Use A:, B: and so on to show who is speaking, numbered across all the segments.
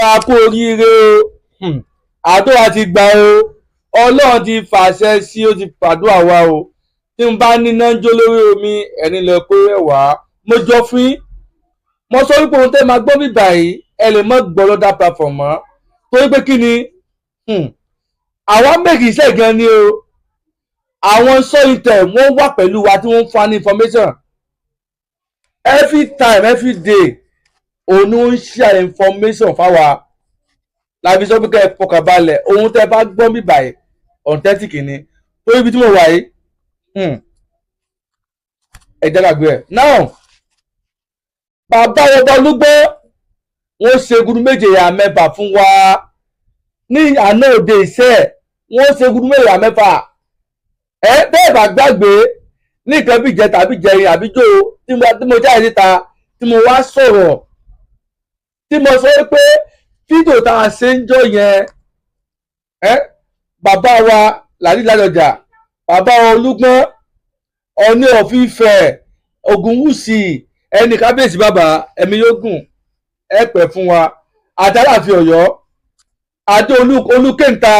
A: A kú oríire o. Àdúrà ti gbà o. Ọlọ́run ti fàṣẹ sí, ó ti fàdúrà wa o. Tí n bá níná jó lórí omi ẹni lọ pé wá mo jọ fún yín. Mo sọ wípé ohun tẹ́ máa gbọ́ bíbà yìí, ẹ lè mọ́ gbọ́ lọ́dà platform mọ́, torí pé kí ni, àwa méjì iṣẹ́ gan ni o. Àwọn sọ́yìntẹ̀ wọ́n wà pẹ̀lú wa tí wọ́n ń fún wa ní information every time, every day. Òun ni wọ́n ń share information fáwa láti sọ pé kẹ́ ẹ fọkàn balẹ̀. Ohun tẹ́ bá gbọ́ bíbà yìí, authentic ni, torí ibi tí mo wà yìí, ẹ jẹ́ gbàgbé ẹ̀. Now, bàbá ọba Olúgbọ́n, wọ́n ṣe gudu méje yà mẹ́fà fún wa ní àná òde iṣẹ́. Wọ́n ṣe gudu méje yà mẹ́fà. Ẹ bẹ́ẹ̀ bá gbàgbé, ní nǹkan bí jẹ tàbí jẹrin àbíjó tí mo jáde síta, tí mo wá sọ̀rọ̀, tí mo sọ pé fídíò tá a ṣe ń jọ yẹn, ẹ bàbá wa Làdí Ládọjà, bàbá Olúgbọ́n, Ọọ̀ni of Ifẹ̀ Ògúnwùsì, ẹnì kábíyèsí, bàbá, ẹ̀mí yóò gùn, ẹ pẹ́ fún wa, àti Aláàfin Ọ̀yọ́, àti Olúkẹ́ńta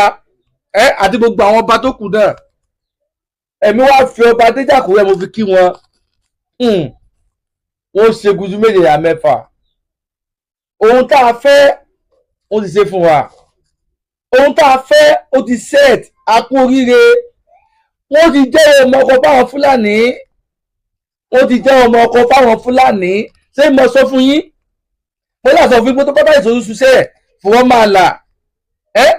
A: ẹ, àti gbogbo àwọn ọba tó kù náà, ẹ̀mí wá fi ọba Adéjàkúrẹ́, mo fi kí wọn. Wọ́n ṣe gudu méje yà mẹ́fà. Ohun tá a fẹ́, ó ti ṣe fún wa. Ohun tá a fẹ́, ó ti set. A kú oríire. Wọ́n ti jẹ́ ọmọ ọkọ fáwọn Fúlàní. Wọ́n ti jẹ́ ọmọ ọkọ fáwọn Fúlàní. Ṣé mo sọ fún yín? Mo yà sọ fún yín pé tó bá bá ìṣòro ṣiṣẹ́ fún wọn máa là ẹ́.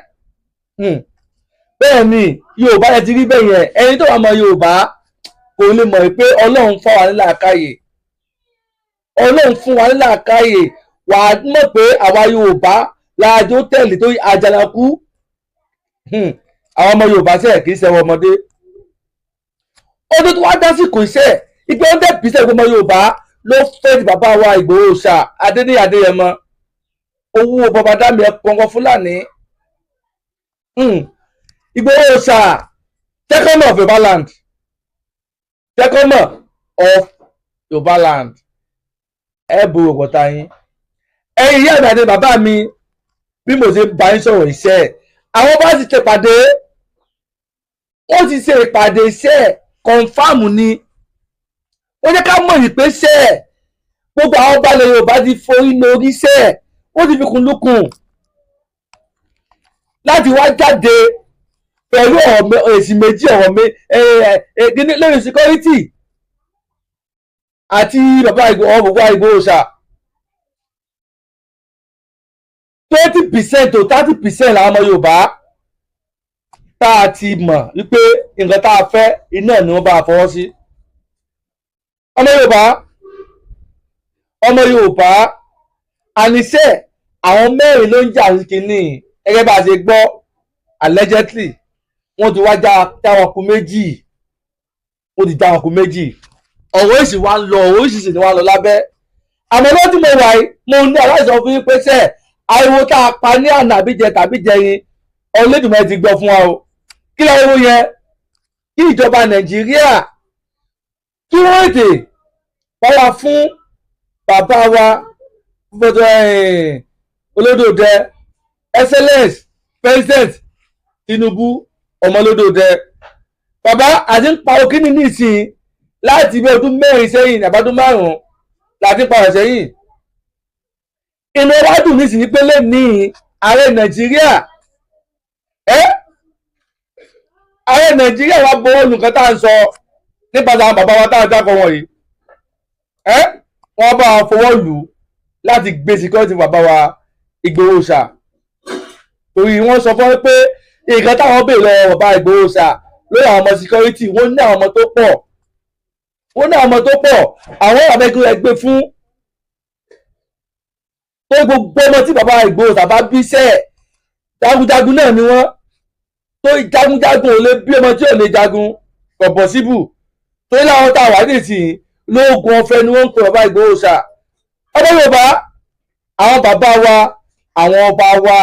A: Bẹ́ẹ̀ ni Yorùbá yẹn ti rí bẹ́ẹ̀ yẹn. Ẹni tó wà mọ Yorùbá kò lè mọ̀ pé Ọlọ́run fún wa ní làákàyè. Ọlọ́run fún wa ní làákàyè. Wà á mọ̀ pé àwa Yorùbá láàjọ tẹ̀lé tó àjànàkú. Àwọn ọmọ Yorùbá sẹ̀ kì í ṣe ọmọdé. Ọdún tó wá dásìkò iṣẹ́ ìpè 100% ọmọ Yorùbá ló fẹ́ ti bàbá wa Ìgbòho ṣá, Adéníyì Adéyẹmọ. Owó bàbá dàmí ẹ̀kọ́ngọ́ Fúlàní. Ìgbòho ṣá, second of Yorùbá land, second of Yorùbá land. Ẹ bo òkúta yín. Ẹ̀yin ìyá mi àti bàbá mi, bí mo ṣe ń bá yín sọ̀rọ̀, iṣẹ́ àwọn bá ti ṣe pàdé, wọ́n ti ṣe ìpàdé iṣẹ́, confirm ni. Wọ́n jẹ́ ká mọ̀ yìí pé ṣẹ́ gbogbo àwọn balẹ̀ Yorùbá ti forí lórí iṣẹ́, wọ́n ti fi kún lukùn láti wá jáde pẹ̀lú ọ̀rọ̀ èsì méjì, ọ̀rọ̀ mi lórí security àti bàbá Ìgbòho, Ìgbòho ṣá. 20% to 30% làwọn ọmọ Yorùbá tá a ti mọ̀ wípé nǹkan tá a fẹ́ iná ni wọ́n bá a fọwọ́ sí. Ọmọ Yorùbá, ọmọ Yorùbá, àníṣe àwọn mẹ́rin ló ń jà sí kínní. Gẹ́gẹ́ bá a ṣe gbọ́, allegedly, wọ́n ti wá já wọn kú méjì. Wọ́n ti já wọn kú méjì. Ọ̀rọ̀ èsì wa ń lọ, ọ̀rọ̀ èsì sì ni wọ́n lọ lábẹ́. Àmọ́ lọ́dún tí mo wà yìí, mo ní aláìsàn fún yín pé sẹ́ ariwo tá a pa ní àná àbíjẹ tàbí jẹyin, Olódùmarè ti gbọ́ fún wa o. Kí lóò yẹn? Kí ìjọba Nàìjíríà kí wọ́n ètè bá wa fún bàbá wa Olódòdẹ, excellence President Tinubu ọmọlódòdẹ. Bàbá àti ń pa òkínní nísìnyí láti bí ọdún 4 sẹ́yìn, àbádún 5 láti ń parọ̀ sẹ́yìn. Inú wa dùn nísìnyí pé lè ní ààrẹ Nàìjíríà, ẹ ààrẹ Nàìjíríà wa bọwọ́ lu nǹkan tá à ń sọ nípa àwọn bàbá wa tá à ń dákọ̀ wọ̀nyí. Ẹ wọ́n bá wa fọwọ́ lù ú láti gbé security bàbá wa Ìgbòho ṣá, torí wọ́n sọ fún wọn pé nǹkan táwọn béèrè lọ́wọ́ bàbá Ìgbòho ṣá lórí àwọn ọmọ security, wọ́n ní àwọn ọmọ tó pọ̀, wọ́n ní àwọn ọmọ tó pọ̀. Àwọn àbẹ́ kí wọ́n gbé fún tó gbogbo ọmọ tí bàbá Ìgbòho ṣá bá bí sẹ́ẹ̀, jagunjagun náà ni wọ́n. Tó jagunjagun ò lè bí ọmọ tí ò lè jagun, kò possible. Torí láwọn tá a wà nísìnyí, lóògùn ọ̀fẹ́ ni wọ́n ń pè bàbá Ìgbòho ṣá. Ọmọ Yorùbá, àwọn bàbá wa, àwọn ọba wa,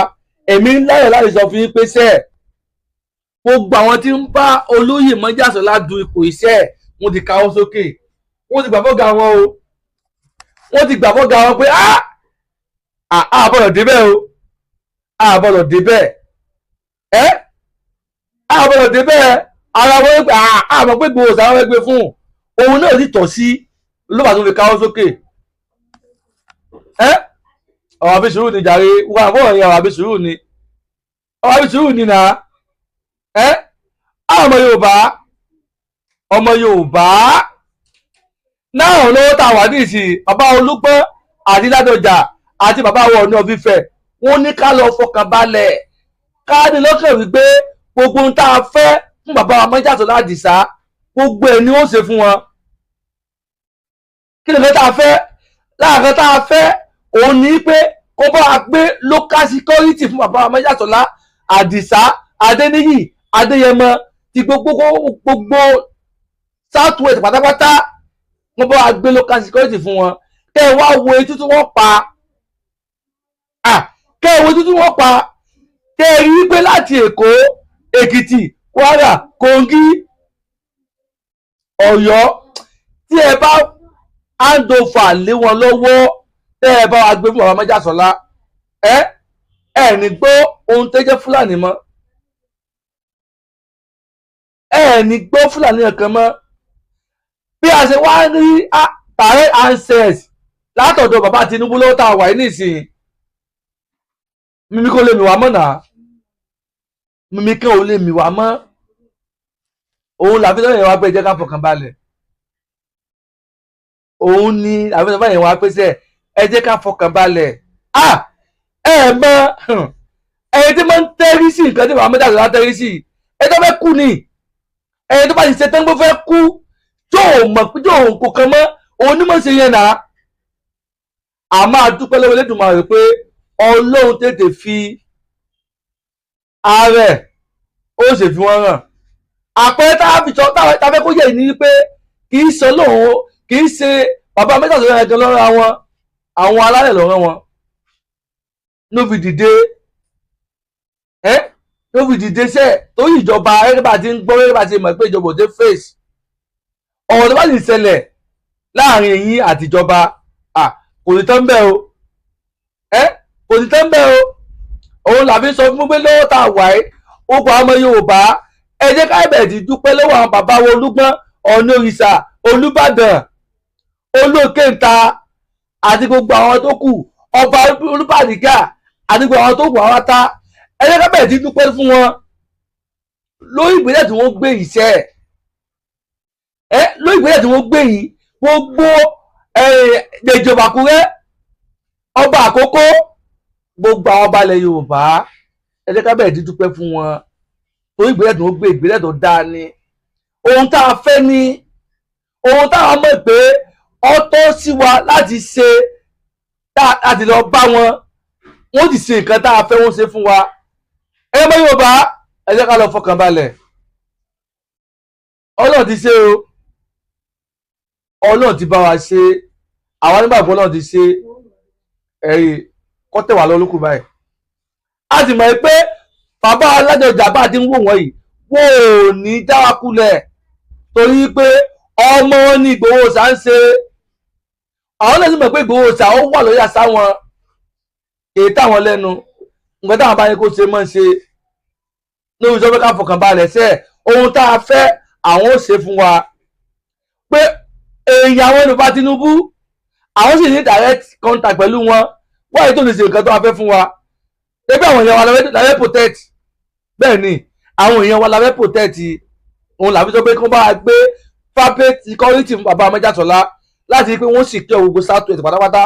A: èmi ń láyọ̀ láti sọ fún yín pé sẹ́ẹ̀ gbogbo àwọn tí ń bá olóyè Mọ́jàsọ́lá du ipò iṣẹ́, wọ́n ti káwọ́ sókè, wọ́n ti gbà fọ́gà wọn o. Wọ́n ti gbà fọ́gà wọn pé àbọ̀dọ̀ débẹ̀ o. Àbọ̀lọ̀ débẹ̀ ẹ́, àbọ̀lọ̀ débẹ̀. Ara wọn pé àmọ́ pé Ìgbòho sáwọn fẹ́ gbé fún òun náà sì tọ̀ sí ló bá tó fi káwọ́ sókè. Ẹ́, ọ̀rọ̀ àfi sùúrù ni jàre. Wọ́n àbọ̀ yẹn, ọ̀rọ̀ àfi sùúrù ni, ọ̀rọ̀ àfi sùúrù ni nà. Ẹ́, ọmọ Yorùbá, ọmọ Yorùbá náà lọ́wọ́ tá a wà ní ìsìn, bàbá Olúgbọ́n àti Ládọjà àti bàbá Ọọ̀ni of Ifẹ̀, wọ́n ní ká lọ fọkàn balẹ̀, ká ní lọ́kàn wípé gbogbo ohun tá a fẹ́ fún bàbá wa Májàsọ́lá Àdìsá, gbogbo ẹ̀ ni ó ṣe fún wọn. Kí ni nǹkan tá a fẹ́? Láàrín tá a fẹ́ òun ní pé kó bá wa gbé local security fún bàbá wa Májàsọ́lá Àdìsá Adéníyì Adéyẹmọ ti gbogbo gbogbo South West pátápátá. Wọ́n bá wa gbé local security fún wọn. Kẹ́ ẹ wá wo etí tí wọ́n pa, kẹ́ ẹ wo etí tí wọ́n pa, kẹ́ ẹ rí i pé láti Èkó, Èkìtì, Kwara, Kogi, Ọ̀yọ́, tí ẹ bá hand over lé wọn lọ́wọ́, tẹ́ ẹ bá wa gbé fún bàbá Májàsọ́lá, ẹ ẹ ní gbọ́ ohun tó jẹ́ Fúlàní mọ́, ẹ ní gbọ́ Fúlàní kankan mọ́. Bí a ṣe wá rí direct access látọ̀dọ̀ bàbá Tinubu lọ́wọ́ tá a wà ní nísìnyí, mímí kò lè mì wá mọ́ náà, mímí kan ò lè mì wá mọ́. Òun làfi sọ́yìn wá pé jẹ́ ká fọkàn balẹ̀. Òun ni àfi sọ́yìn wá pé sẹ́ ẹ jẹ́ ká fọkàn balẹ̀. Ah, ẹ mọ ẹni tí máa ń tẹ́rí sí nǹkan tí bàbá mẹ́ta lọ́wọ́ tẹ́rí sí, ẹ tó fẹ́ kú ni. Ẹni tó bá ti ṣe tán gbó fẹ́ kú, tó o mọ̀ pé tó o kò kàn mọ́, òun ní mọ̀ ṣe yẹn náà. A máa dúpẹ́ lọ́wọ́ Elédùmarè pé Ọlọ́run tètè fi ààrẹ ó sì fi wọ́n hàn. Àpẹẹrẹ tá a fi sọ tá a fẹ́ kó yẹ ní wípé kì í sọ lóun, kì í ṣe bàbá mẹ́ta sọ̀rọ̀ ẹ̀gan lọ́rọ̀ àwọn àwọn alálẹ̀ lọ́rọ̀ wọn ló fi dìde. Ẹ́, ló fi dìde sẹ́ torí ìjọba. Gẹ́gẹ́ bá ti ń gbọ́, gẹ́gẹ́ bá ti mọ̀ pé ìjọba ò dé face ọ̀rọ̀ tó bá sì ṣẹlẹ̀ láàrin yín àtìjọba, kò ní tán bẹ́ẹ̀ o. Ẹ́, kò ní tán bẹ́ẹ̀ o. Òun làbí sọ fún pé lọ́wọ́ tá a wà ẹ́, ó kọ ọmọ Yorùbá, ẹ jẹ́ ká bẹ̀rẹ̀ sí dúpẹ́ lọ́wọ́ àwọn bàbá wa Olúgbọ́n, Ọ̀ọ̀ni Òrìṣà, Olúbàdàn, Olókèǹta àti gbogbo àwọn tó kù, ọba Olúbàdìgà àti gbogbo àwọn tó kù àwọn ta. Ẹ jẹ́ ká bẹ̀rẹ̀ sí dúpẹ́ fún wọn lórí ìgbésẹ̀ tí wọ́n gbé yìí sẹ́ ẹ, lórí ìgbésẹ̀ tí wọ́n gbé yìí. Gbogbo ìjọba Àkúrẹ́, ọba Àkókó, gbogbo àwọn ọba ilẹ̀ Yorùbá, ẹ jẹ́ ká bẹ̀rẹ̀ sí dúpẹ́ fún wọn torí ìgbésẹ̀ tí wọ́n gbé, ìgbésẹ̀ tó dáa ni. Ohun tá a fẹ́ ni, ohun tá a mọ̀ pé ó tọ́ sí wa láti ṣe, láti lọ bá wọn, wọ́n sì ṣe nǹkan tá a fẹ́, wọ́n ṣe fún wa. Ẹ mọ̀ Yorùbá, ẹ jẹ́ ká lọ fọkàn balẹ̀. Ọlọ́run ti ṣe o, Ọlọ́run ti bá wa ṣe. Àwa nígbàgbọ́ Ọlọ́run ti ṣe ẹ̀rí kọ́tẹ̀ wà lọ́lọ́kù báyìí. A sì mọ̀ pé bàbá Alájọjà bá ti ń wò wọ́n yìí, wọ́n ò ní já wa kulẹ̀ torí pé ọmọ ní Ìgbòho ṣá ń ṣe. Àwọn náà sì mọ̀ pé Ìgbòho ṣá ó wà lórí àṣà wọn, èyí táwọn lẹ́nu nǹkan táwọn bá yẹ kó ṣe mọ́ ṣe lórí ìjọba. Ká fọkàn balẹ̀ sẹ́, ohun tá a fẹ́, àwọn ò ṣe fún wa, pé èèyàn àwọn Yorùbá Tinubu, àwọn sì ní direct contact pẹ̀lú wọn. Wáyé tó lè ṣe nǹkan tó wá fẹ́ fún wa, ẹgbẹ́ àwọn èèyàn wa la fẹ́ protect. Bẹ́ẹ̀ ni, àwọn èèyàn wa la fẹ́ protect. Òun làbí sọ pé kí wọ́n bá wa gbé private security fún bàbá Májàsọ́lá láti rí pé wọ́n sì kí gbogbo South West pátápátá.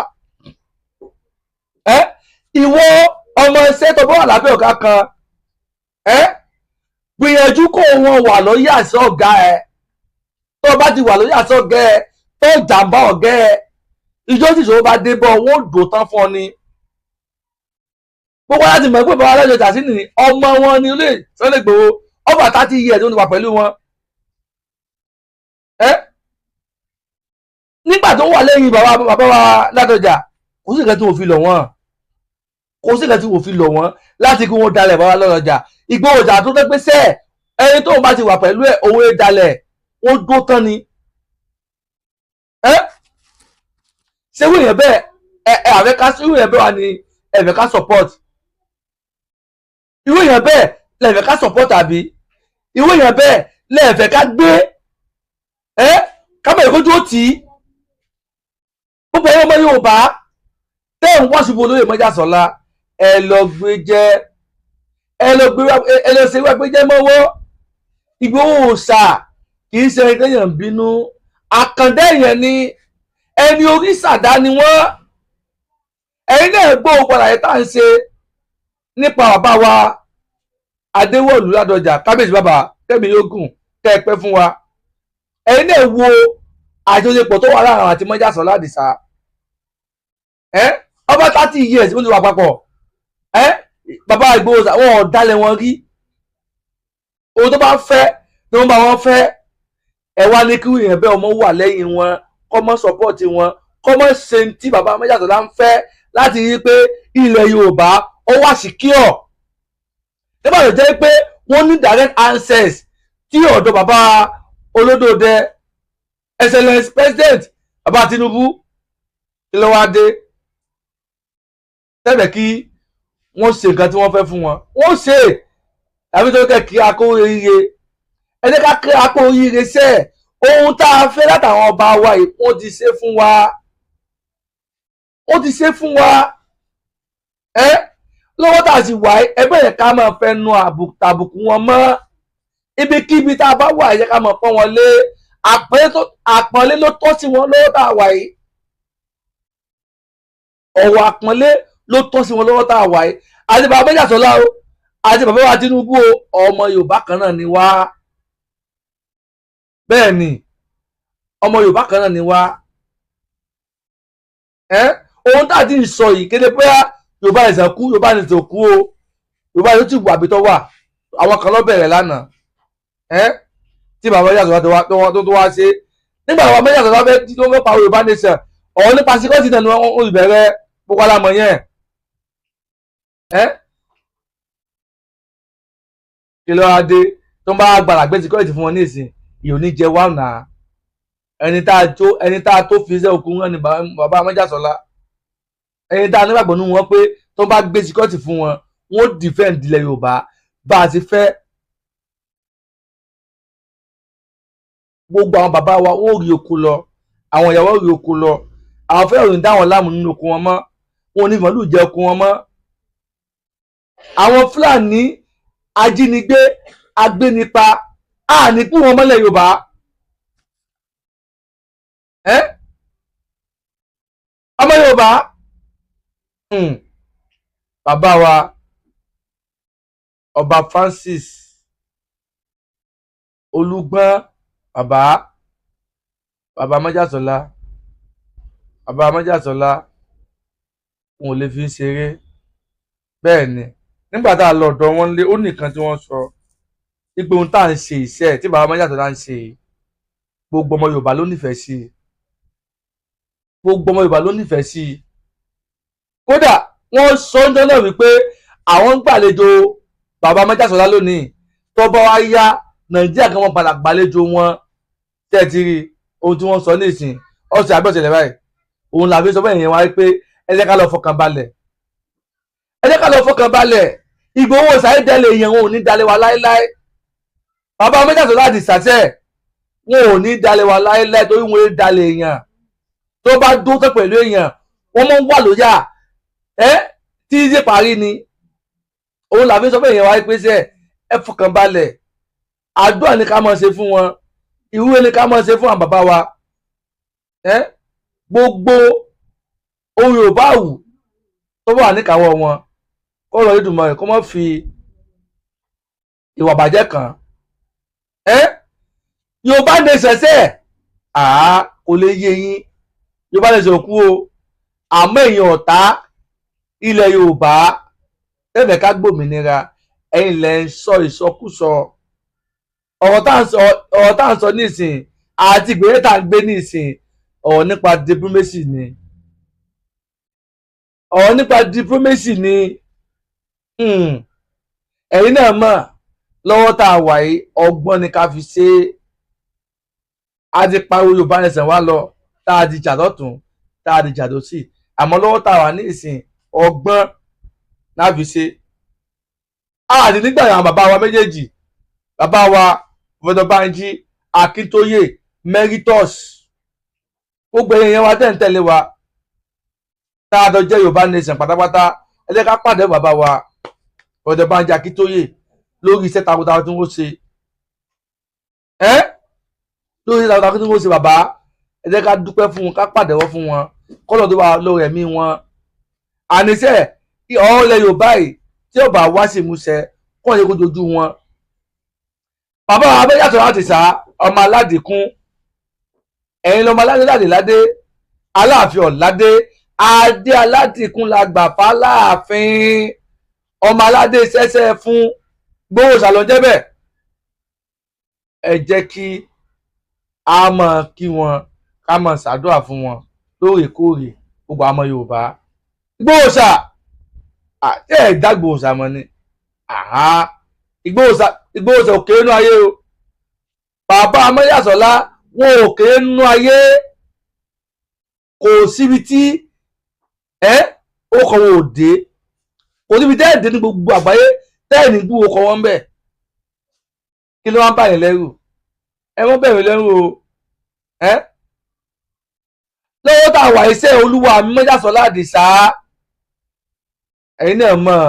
A: Ẹ ìwọ ọmọ iṣẹ́ tó bá wà lábẹ́ ọ̀gá kan, ẹ gbìyànjú kó wọn wà lórí àṣẹ ọ̀gá ẹ. Tó bá ti wà lórí àṣẹ ọ̀gá ẹ, tó jàǹbá ọ̀gá ẹ, ìjọ tí ìṣòro bá dé bọ̀, wọ́n ò dò tán fún ọ ni. Gbogbo láti mọ̀ pé bàbá alájọ tàṣí ni ọmọ wọn ni olóyè Sunday Igboho, over 30 years ló ń wà pẹ̀lú wọn. Ẹ nígbà tó wà lẹ́yìn bàbá wa Ládọjà, kò sí nǹkan tí wọ́n fi lọ̀ wọ́n, kò sí nǹkan tí wọ́n fi lọ̀ wọ́n láti kí wọ́n dalẹ̀ bàbá Ládọjà. Ìgbòho ọjà tó tẹ́ pé sẹ́ẹ̀, ẹni tó bá ti wà pẹ̀lú ẹ̀, òun ẹ̀ dalẹ̀, wọ́n dó tán ni. Ẹ ṣé wíyẹn bẹ́ẹ̀? Ẹ ẹ àfẹ́ ká ṣé wíyẹn bẹ́ẹ̀ wà ní ẹ̀fẹ̀ ká support. Irú èèyàn bẹ́ẹ̀ lẹ́ẹ̀fẹ́ ká support, àbí irú èèyàn bẹ́ẹ̀ lẹ́ẹ̀fẹ́ ká gbé ẹ́ ká bẹ̀rẹ̀ kójú ó tì í? Gbogbo ẹ̀rọ ọmọ Yorùbá tẹ́ ń wá ṣubú olóyè Mọ́jàsọ́lá, ẹ lọ gbé jẹ́, ẹ lọ gbé, ẹ lọ ṣe wá gbé jẹ́ mọ́wọ́. Ìgbòho Òòṣà kì í ṣe ẹni téèyàn ń bínú. Àkàndá èèyàn ni, ẹni orí ṣàdá ni wọ́n. Ẹ̀yin náà gbọ́ òkú àlàyé tá à ń ṣe nípa bàbá wa Adéwọ̀lú Ládọjà. Kábíyèsí bàbá, kẹ́mi yóò gùn, kẹ́ ẹ pẹ́ fún wa. Ẹ̀yin náà wo àjọṣepọ̀ tó wà láàrin àwọn àti Mọ́jàsọ́lá Àdìsá. Ẹ́ over 30 years wọ́n ti wà papọ̀. Ẹ́ bàbá Ìgbòho, wọn ò dalẹ̀ wọn rí. Ohun tó bá fẹ́ ni wọ́n bá wọn fẹ́. Ẹ wá ní kí èèyàn bẹ́ẹ̀ ọmọ wà lẹ́yìn wọn, kọ́ mọ́ support wọn, kọ́ mọ́ ṣe tí bàbá Mọ́jàsọ́lá ń fẹ́ láti rí i pé ilẹ̀ Yorùbá ó wà secure, nígbà tó jẹ́ pé wọ́n ní direct access tí ọ̀dọ̀ bàbá olódòdẹ, Excellence President bàbá Tinubu. Kí ló wá dé tẹ́lẹ̀ kí wọ́n ṣe nǹkan tí wọ́n fẹ́ fún wọn? Wọ́n ṣe tàbí tó kẹ́ kí akó oríire. Ẹ jẹ́ ká kí akó oríire sẹ́. Ohun tá a fẹ́ látàwọn ọba wa yìí, wọ́n ti ṣe fún wa, wọ́n ti ṣe fún wa. Ẹ lọ́wọ́ tá a sì wà, ẹ bẹ̀rẹ̀ ká máa fẹ́ nu àbùkù wọn mọ́. Ibikíbi tá a bá wà, ẹ jẹ́ ká máa pọ́n wọn lé. Àpọ́nlé ló tọ́ sí wọn lọ́wọ́ tá a wà yìí. Ọ̀wọ̀ àpọ́nlé ló tọ́ sí wọn lọ́wọ́ tá a wà yìí. Àti bàbá Mọ́jàsọ́lá o, àti bàbá wa Tinubu o, ọmọ Yorùbá kan náà ni wá. Bẹ́ẹ̀ ni, ọmọ Yorùbá kan náà ni wá. Ẹ ohun tá a ti ń sọ yìí kéde pé Yorùbá ìsàn kú, Yorùbá ìsàn kú o. Yorùbá yóò ti wà bí tó wà. Àwọn kan ló bẹ̀rẹ̀ lánàá ẹ tí bàbá Mọ́jàsọ́lá tó wá ṣe. Nígbà bàbá Mọ́jàsọ́lá fẹ́ tó fẹ́ pa Yorùbá nation, ọ̀rọ̀ nípa security náà ni wọ́n bẹ̀rẹ̀ gbogbo alámọ̀ yẹn. Ẹ kí ló wá dé tó ń bá gbàrà gbé security fún wọn ní ìsìn ìyò ní jẹ wá nà? Ẹni tá a tó, ẹni tá a tó fi iṣẹ́ okun rán ni bàbá Mọ́jàsọ́lá. Ẹni tá a nígbàgbọ́ nínú wọn pé tó ń bá gbé security fún wọn, wọ́n defend ilẹ̀ Yorùbá bá a ti fẹ́. Gbogbo àwọn bàbá wa, wọ́n rí oko lọ, àwọn ìyàwó rí oko lọ, àwọn fẹ́ràn òní dáwọn láàmú nínú oko wọn mọ́, wọn ò ní màálù jẹ oko wọn mọ́. Àwọn Fúlàní ajínigbé agbénipa, a ní kú wọn mọ́lẹ̀ Yorùbá. Ẹ́ ọmọ Yorùbá, bàbá wa Ọba Francis Olúgbọ́n, bàbá, bàbá Mọ́jàsọ́lá, bàbá Mọ́jàsọ́lá, wọn ò lè fi ń ṣeré. Bẹ́ẹ̀ ni, nígbà tá a lọ ọ̀dọ̀ wọn lé, ó nìkan tí wọ́n sọ wípé ohun tá à ń ṣe, iṣẹ́ tí bàbá Mọ́jàsọ́lá ń ṣe, gbogbo ọmọ Yorùbá ló nífẹ̀ẹ́ sí i, gbogbo ọmọ Yorùbá ló nífẹ̀ẹ́ sí i. Kódà wọ́n sọ ń jọ́ náà wípé àwọn ń gbàlejò bàbá Mọ́jàsọ́lá lónìí, tó bá wá yá, Nàìjíríà kan wọ́n padà gbàlejò wọn. Tẹ́ ẹ ti rí ohun tí wọ́n sọ ní ìsìn ọ̀sẹ̀ àbẹ̀ọ̀sẹ̀ báyìí, òun làbí sọ bẹ́ẹ̀ yẹn wáyé pé ẹ jẹ́ ká lọ fọkàn balẹ̀, ẹ jẹ́ ká lọ fọkàn balẹ̀. Ìgbòho ṣàìdẹ́lẹ̀ èèyàn, wọn ò ní dalẹ̀ wa láéláé. Bàbá Mọ́jàsọ́lá àti ìsàsẹ́, wọn ò ní dalẹ̀ wa láéláé, torí wọn ò dalẹ̀ èèyàn. Tó bá dún tó pẹ̀lú èèyàn, wọ́n mọ̀ ń wà lóyà ẹ́ tí ṣe parí ni. Òun làbí sọ bẹ́ẹ̀ yẹn wáyé pé sẹ́ ẹ fọkàn balẹ̀. Àdúrà ni ká máa ṣe fún wọn, ìwúre ni ká máa ṣe fún àwọn bàbá wa. Ẹ gbogbo ohun Yorùbá wù tó wà níkàáwọ́ wọn, kó lọ Olódùmarè kó má fi ìwà bàjẹ́ kàn ẹ́. Yorùbá nation sẹ́, àá kò lè yé yín. Yorùbá nation kú o, àmọ́ èèyàn ọ̀tá ilẹ̀ Yorùbá tẹ́fẹ̀ẹ́ ká gbòmìnira, ẹ̀yin lẹ́ ń sọ ìsọkúsọ. Ọ̀rọ̀ tá à ń sọ nísìn àti ìgbésẹ̀ tá à ń gbé nísìn, ọ̀rọ̀ nípa diplomacy ni, ọ̀rọ̀ nípa diplomacy ni. Ẹ̀yin náà mọ̀, lọ́wọ́ tá a wà yìí, ọgbọ́n ni ká fi ṣe é. A ti pariwo Yorùbá nation wá lọ, tá a ti jà lọ́tún, tá a ti jà lọ́sì, àmọ́ lọ́wọ́ tá a wà ní ìsìn, ọgbọ́n láfi ṣe. Àti nígbà àwọn bàbá wa méjèèjì, bàbá wa Professor Banji Akíntóyè Emeritus, gbogbo ẹ̀yin yẹn wa tẹ̀ ń tẹ̀lé wa, tá a jọ jẹ́ Yorùbá Nation pátápátá, ẹ jẹ́ ká pàdé bàbá wa Professor Banji Akíntóyè lórí iṣẹ́ takuntakun tí wọ́n ṣe, ẹ́ lórí iṣẹ́ takuntakun tí wọ́n ṣe. Bàbá, ẹ jẹ́ ká dúpẹ́ fún wọn, ká pàtẹ́wọ́ fún wọn, kọ́lọ̀ tó bá lórí ẹ̀mí wọn. Àníṣe ọ̀rọ̀ ilẹ̀ Yorùbá yìí, tí ó bá wá sí ìmúṣẹ, kọ́ ẹ̀ kó dojú wọn. Bàbá wa abẹ́yàtọ̀ láti sá ọmọ aládìkún, ẹ̀yin lọ́mọ aládé ládé ládé, Aláàfin ọ̀ládé, adé aládìkún la gbà fáláàfin, ọmọ aládé sẹ́sẹ́ fún gbówó sàlọ́njẹ́ bẹ́ẹ̀. Ẹ jẹ́ kí a mọ̀ kí wọn, ká mọ̀ ṣàdúrà fún wọn lóòrèkóòrè, gbogbo àmọ́ Yorùbá. Ìgbòho àti ẹ̀ dágbò sàmọ́ ni Ìgbòho, Ìgbòho òkè inú ayé o. Bàbá Amọ́yàsọ́lá wọn òkè inú ayé, kò síbi tí ẹ ó kọ wọn ò dé, kò síbi tẹ́ ẹ̀ dé ní gbogbo àgbáyé tẹ́ ẹ̀ ní gbúwo kọ wọn bẹ́ẹ̀. Kí ló wá ń bà yín lẹ́rù? Ẹ mọ́ bẹ̀rù lẹ́rù o. Ẹ lọ́wọ́ tá a wà, iṣẹ́ Olúwa Mọ́jàsọ́lá Àdìsá, ẹ̀yin náà mọ̀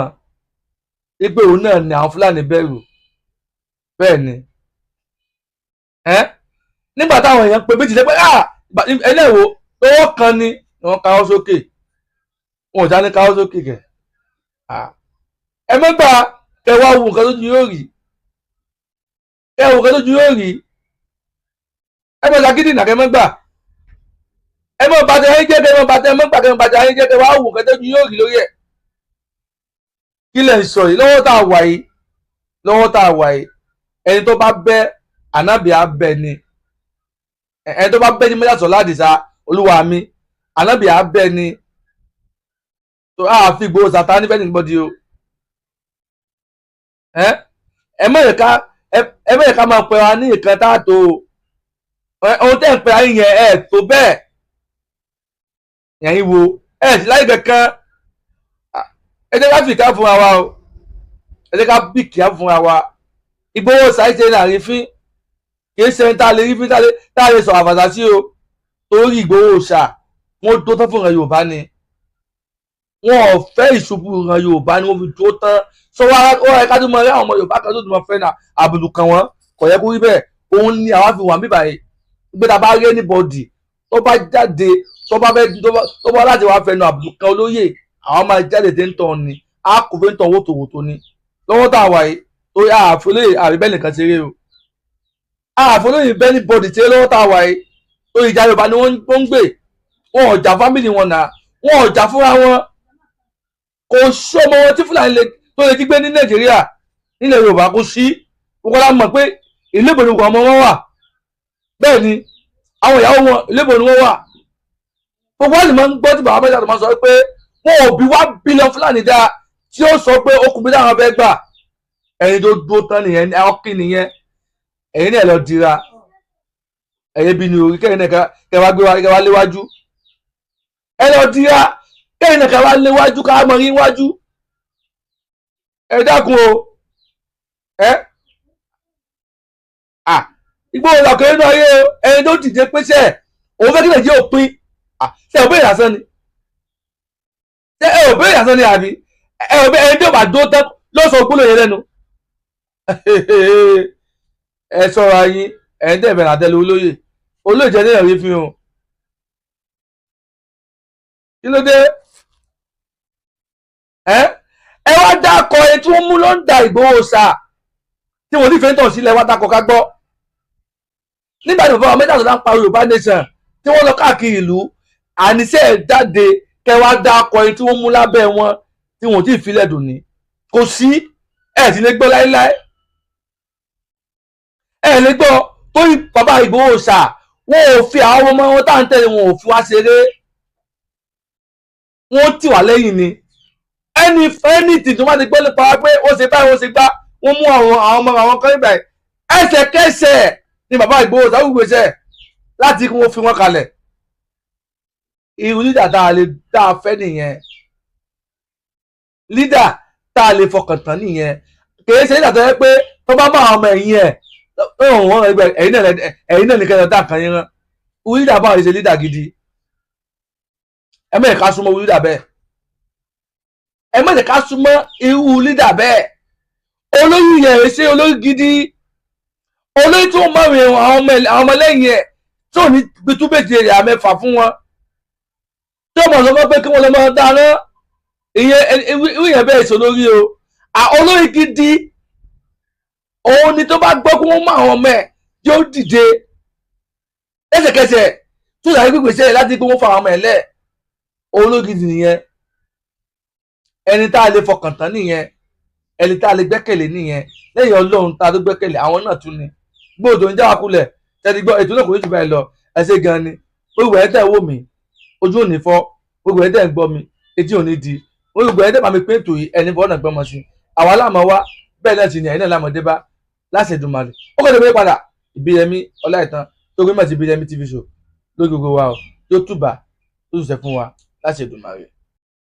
A: wípé òun náà ni àwọn Fúlàní bẹ̀rù. Bẹ́ẹ̀ ni ẹ́ nígbà táwọn èèyàn pe méjì lẹ́pẹ́ ẹ náà wò, lọ́wọ́ kan ni wọ́n káwọ́ sókè, wọn ò já ní káwọ́ sókè kẹ̀. Ẹ mẹ́gbà kẹ wá wo nǹkan tó ju yóò rí, kẹ wo nǹkan tó ju yóò rí. Ẹ mọ̀ ṣàkídì nà, kẹ mẹ́gbà, ẹ mọ̀ bàtẹ ayé jẹ́, kẹ mọ̀ bàtẹ, ẹ mọ̀ gbà, kẹ mọ̀ bàtẹ ayé jẹ́, kẹ wá wo nǹkan tó ju yóò rí lórí ẹ̀. Kí lẹ̀ ń sọ yìí? Lọ́wọ́ tá a wà yìí, lọ́wọ́ tá a wà yìí, ẹni tó bá bẹ́ ànábì á bẹ ni. Ẹni tó bá bẹ́ ní Mọ́jàsọ́lá Àdìsá olúwa mi, ànábì á bẹ ni. Tó a fi Ìgbòho sàtánì fẹ́ nìbọdì o. Ẹ mọ̀ yẹ ká máa pẹ́ wa ní nǹkan tá a tó ohun tẹ́ ń pẹ́ ayé yẹn, ẹ tó bẹ́ẹ̀ yẹn wo ẹ sì láyé kankan. Ẹ jẹ́ ká fìkà fúnra wa o, ẹ jẹ́ ká bìkìá fúnra wa. Ìgbòho ṣàìṣe ní àrífín, kì í ṣe tá a lè rí fín, tá a lè sọ àfàṣà sí o, torí Ìgbòho ṣà wọ́n tó tán fún ìran Yorùbá ni. Wọn ò fẹ́ ìṣubú ìran Yorùbá ni wọ́n fi tó tán sọ wá. Ó yẹ ká tó mọ rí àwọn ọmọ Yorùbá kan tó tún mọ fẹ́ náà àbùdù kan wọn, kò yẹ kó rí bẹ́ẹ̀. Òun ni àwa fi wà bíbà yìí gbé. Tá a bá rí anybody tó bá jáde, tó bá fẹ́, tó bá láti wá fẹnu àbùdù kan olóyè, àwọn máa jáde dé ń tọ́ ni, a kò fẹ́ ń tọ́ wòtòwòtò ni lọ́wọ́ tá a wà yìí, torí àfọlóyè àríbẹ́ nìkan ṣeré o, àfọlóyè bẹ́ẹ̀ ní bọ́dì ṣeré lọ́wọ́ tá a wà yìí, torí ìjà Yorùbá ni wọ́n ń gbé. Wọn ò jà family wọn náà, wọn ò jà fúnra wọn. Kò sí ọmọ wọn tí Fúlàní tó lè jí gbé ní Nàìjíríà, nílẹ̀ Yorùbá, kò sí. Gbogbo la mọ̀ pé ìlú ìbò ni ọmọ wọn wà. Bẹ́ẹ̀ ni àwọn ìyàwó wọn, ìlú ìbò ni wọ́n wà. Gbogbo wọn sì máa ń gbọ́ tí bàbá mẹ́ta tó máa sọ pé wọn ò bí 1 billion Fúlàní dáa tí ó sọ pé ó kún bí táwọn fẹ́ gbà. Ẹni tó dúró tán nìyẹn, ọkì nìyẹn. Ẹ̀yin náà lọ dira ẹ̀yẹ bí ní orí kẹ́yìn náà kẹ́ wá gbé wa, kẹ́ wá léwájú. Ẹ lọ dira kẹ́yìn náà kẹ́ wá léwájú, ká mọ̀ rí wájú. Ẹ dákun o. Ẹ à Ìgbòho làkèrè inú ayé o. Ẹni tó dìde pèsè òun fẹ́ kí Nàìjíríà òpin, ṣe ò béèrè lásán ni? Ṣe ẹ ò béèrè lásán ni? Àbí ẹ ò béèrè? Ẹni tí ò bá dó tán ló sọ gbólóhùn yẹn lẹ́nu. Ẹ ṣọ́ra yín, ẹ̀yin tẹ̀ bẹ̀rẹ̀ àtẹlẹ olóyè, olóyè jẹ́ níyàwó fi hàn. Kí ló dé? Ẹ wá dákọ ẹ tí wọ́n mú ló ń da Ìgbòho ṣá, tí wọ́n nífẹ̀ẹ́ tàn sílẹ̀, wá dákọ ká gbọ́. Nígbà tí bàbá mẹ́ta tó dá ń pa Yorùbá Nation, tí wọ́n lọ káàkiri ìlú, àníṣe ẹ̀ jáde kẹ wá dákọ ẹ tí wọ́n mú lábẹ́ wọn tí wọ́n ò tí ì filẹ̀ dùn ní. Kò sí, ẹ̀ sì lè gbọ́ láéláé, ẹ̀ lè gbọ́, torí bàbá Ìgbòho ṣá, wọn ò fi àwọn ọmọ wọn tá à ń tẹ̀lé, wọn ò fi wá ṣeré, wọ́n tì wá lẹ́yìn ni. Anything tó bá ti gbọ́ nípa wa pé ó ṣe báyìí, ó ṣe gbá, wọ́n mú àwọn ọmọ àwọn kan níbẹ̀, ẹsẹ̀kẹsẹ̀ ni bàbá Ìgbòho ṣá gbèsè láti kí wọ́n fi wọ́n kalẹ̀. Irú leader tá a lè tá a fẹ́ nìyẹn, leader tá a lè fọkàn tán nìyẹn. Kìí ṣe leader tó yẹ pé tó bá bá àwọn ọmọ ẹ̀yìn ẹ̀ wọ́n ẹ̀yin náà nìkan dá nǹkan yín rán. Leader báwọn ṣe leader gidi. Ẹ má jẹ́ ká súnmọ́ leader bẹ́ẹ̀. Ẹ má jẹ́ ká súnmọ́ irú leader bẹ́ẹ̀. Olórí yẹn ṣe olórí gidi. Olórí tó mọ àwọn ọmọlẹ́yìn ẹ̀, tó ní pitú méje rẹ̀ àmẹ́fà fún wọn, tó mọ̀ sọ pé kí wọ́n lọ máa dáná, ìyẹn irú yẹn bẹ́ẹ̀ ṣe olórí o. Olórí gidi òun ni tó bá gbọ́ kí wọ́n mú àwọn ọmọ ẹ̀, yóò dìde lẹ́sẹ̀kẹsẹ̀ tó sàrí gbígbèsè láti pé wọ́n fa àwọn ọmọ ẹ̀ lẹ̀. Olórí gidi nìyẹn. Ẹni tá a lè fọkàn tán nìyẹn, ẹni tá a lè gbẹ́kẹ̀lé nìyẹn. Lẹ́yìn Ọlọ́run tá a tó gbẹ́kẹ̀lé, àwọn náà tún ni gbọ́dọ̀ ń jáwá kulẹ̀ tẹ́tí gbọ́. Ètò náà kò ní jù báyìí lọ. Ẹ ṣé gan ni. Gbogbo ẹ̀ tẹ̀ wò mí, ojú ò ní fọ́. Gbogbo ẹ̀ tẹ̀ ń gbọ́ mi, etí ò ní di. Gbogbo ẹ̀ tẹ̀ bá mi pín ètò yìí, ẹni fọ́ náà gbọ́mọ sí àwa láàmú wá. Bẹ́ẹ̀ náà sì ni ẹ̀yin náà láàmú dé bá láṣẹ Èdùmàrè. Ó kọ́ tẹ̀lé padà Ìbíyẹmí Ọláìtàn tó gbé mọ̀ sí Ìbíyẹmí TV show lórí gbogbo wa o. Yóò túbà tó sì ṣe fún wa láṣẹ Èdùmàrè.